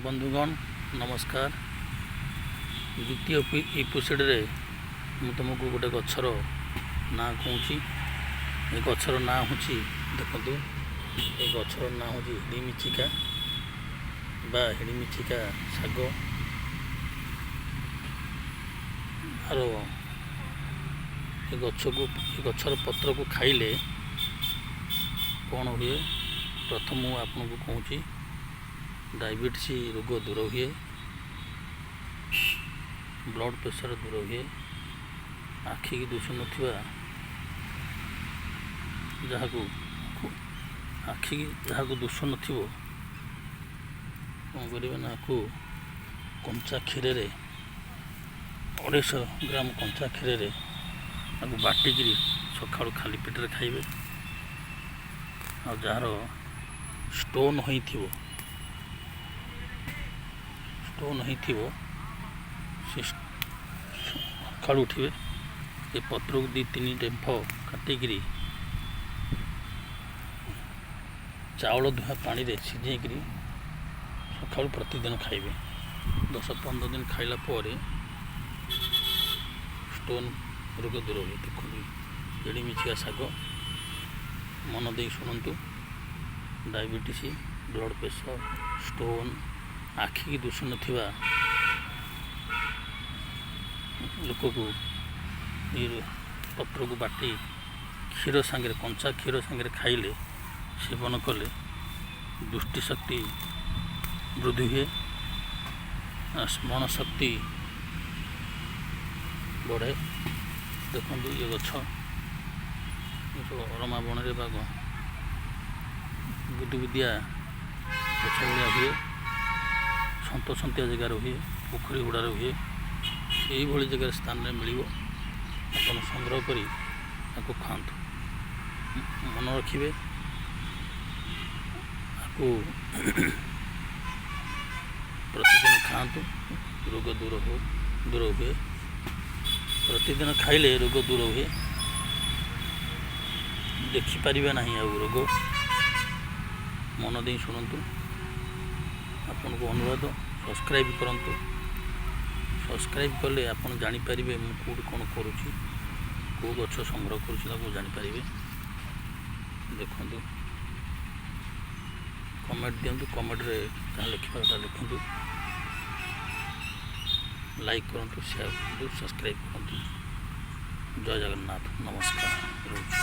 ବନ୍ଧୁଗଣ, ନମସ୍କାର। ଦ୍ୱିତୀୟ ଏପିସୋଡ଼ରେ ମୁଁ ତୁମକୁ ଗୋଟେ ଗଛର ନାଁ କହୁଛି। ଏ ଗଛର ନାଁ ହେଉଛି, ଦେଖନ୍ତୁ, ଏ ଗଛର ନାଁ ହେଉଛି ହିଡ଼ିମିଚିକା ବା ହିଡ଼ିମିଚିକା ଶାଗ। ଆର ଏ ଗଛକୁ, ଏ ଗଛର ପତ୍ରକୁ ଖାଇଲେ କ'ଣ ହୁଏ? ପ୍ରଥମ ମୁଁ ଆପଣଙ୍କୁ କହୁଛି, ଡାଇବେଟିସ୍ ରୋଗ ଦୂର ହୁଏ, ବ୍ଲଡ଼ ପ୍ରେସର ଦୂର ହୁଏ, ଆଖିକି ଦିଶୁନଥିବା ଯାହାକୁ, ଆଖିକି ଯାହାକୁ ଦିଶୁନଥିବ, କ'ଣ କରିବେ ନା ଆକୁ କଞ୍ଚା କ୍ଷୀରରେ, 250 ଗ୍ରାମ କଞ୍ଚା କ୍ଷୀରରେ ତାକୁ ବାଟିକିରି ସକାଳୁ ଖାଲି ପେଟରେ ଖାଇବେ। ଆଉ ଯାହାର ଷ୍ଟୋନ୍ ହୋଇଥିବ, ଷ୍ଟୋନ୍ ହେଇଥିବ, ସେ ସକାଳୁ ଉଠିବେ, ଏ ପତ୍ରକୁ 2-3 ଡେମ୍ଫ କାଟିକିରି ଚାଉଳ ଧୁଆ ପାଣିରେ ସିଝେଇକିରି ସକାଳୁ ପ୍ରତିଦିନ ଖାଇବେ। 10-15 ଦିନ ଖାଇଲା ପରେ ଷ୍ଟୋନ୍ ରୋଗ ଦୂର ହୁଏ। ଦେଖନ୍ତୁ, ହିଡ଼ିମିଚିକା ଶାଗ, ମନ ଦେଇ ଶୁଣନ୍ତୁ। ଡାଇବେଟିସ୍, ବ୍ଲଡ଼ ପ୍ରେସର, ଷ୍ଟୋନ୍, ଆଖିକି ଦିଶୁନଥିବା ଲୋକକୁ ଏ ପତ୍ରକୁ ବାଟି କ୍ଷୀର ସାଙ୍ଗରେ, କଞ୍ଚା କ୍ଷୀର ସାଙ୍ଗରେ ଖାଇଲେ, ସେବନ କଲେ ଦୃଷ୍ଟିଶକ୍ତି ବୃଦ୍ଧି ହୁଏ, ସ୍ମରଣ ଶକ୍ତି ବଢ଼େ। ଦେଖନ୍ତୁ, ଇଏ ଗଛ ସବୁ ଅରମା ବଣରେ ବା ବୁଦୁବୁଦିଆ ଗଛ ଭଳିଆ ହୁଏ, ସନ୍ତସନ୍ତିଆ ଜାଗାରେ ହୁଏ, ପୋଖରୀ ହୁଡ଼ାରେ ହୁଏ। ଏଇଭଳି ଜାଗାରେ ସ୍ଥାନରେ ମିଳିବ। ଆପଣ ସଂଗ୍ରହ କରି ତାକୁ ଖାଆନ୍ତୁ। ମନେ ରଖିବେ, ଆକୁ ପ୍ରତିଦିନ ଖାଆନ୍ତୁ, ରୋଗ ଦୂର ହୁଏ। ପ୍ରତିଦିନ ଖାଇଲେ ରୋଗ ଦୂର ହୁଏ, ଦେଖିପାରିବେ ନାହିଁ ଆଉ ରୋଗ। ମନ ଦେଇ ଶୁଣନ୍ତୁ। ଆପଣଙ୍କୁ ଅନୁରୋଧ, ସବସ୍କ୍ରାଇବ୍ କରନ୍ତୁ। ସବସ୍କ୍ରାଇବ୍ କଲେ ଆପଣ ଜାଣିପାରିବେ ମୁଁ କେଉଁଠି କ'ଣ କରୁଛି, କେଉଁ ଗଛ ସଂଗ୍ରହ କରୁଛି, ତାକୁ ଜାଣିପାରିବେ। ଦେଖନ୍ତୁ, କମେଣ୍ଟ ଦିଅନ୍ତୁ, କମେଣ୍ଟରେ ଯାହା ଲେଖିବା କଥା ଲେଖନ୍ତୁ। ଲାଇକ୍ କରନ୍ତୁ, ସେୟାର କରନ୍ତୁ, ସବସ୍କ୍ରାଇବ୍ କରନ୍ତୁ। ଜୟ ଜଗନ୍ନାଥ, ନମସ୍କାର, ରହୁଛି।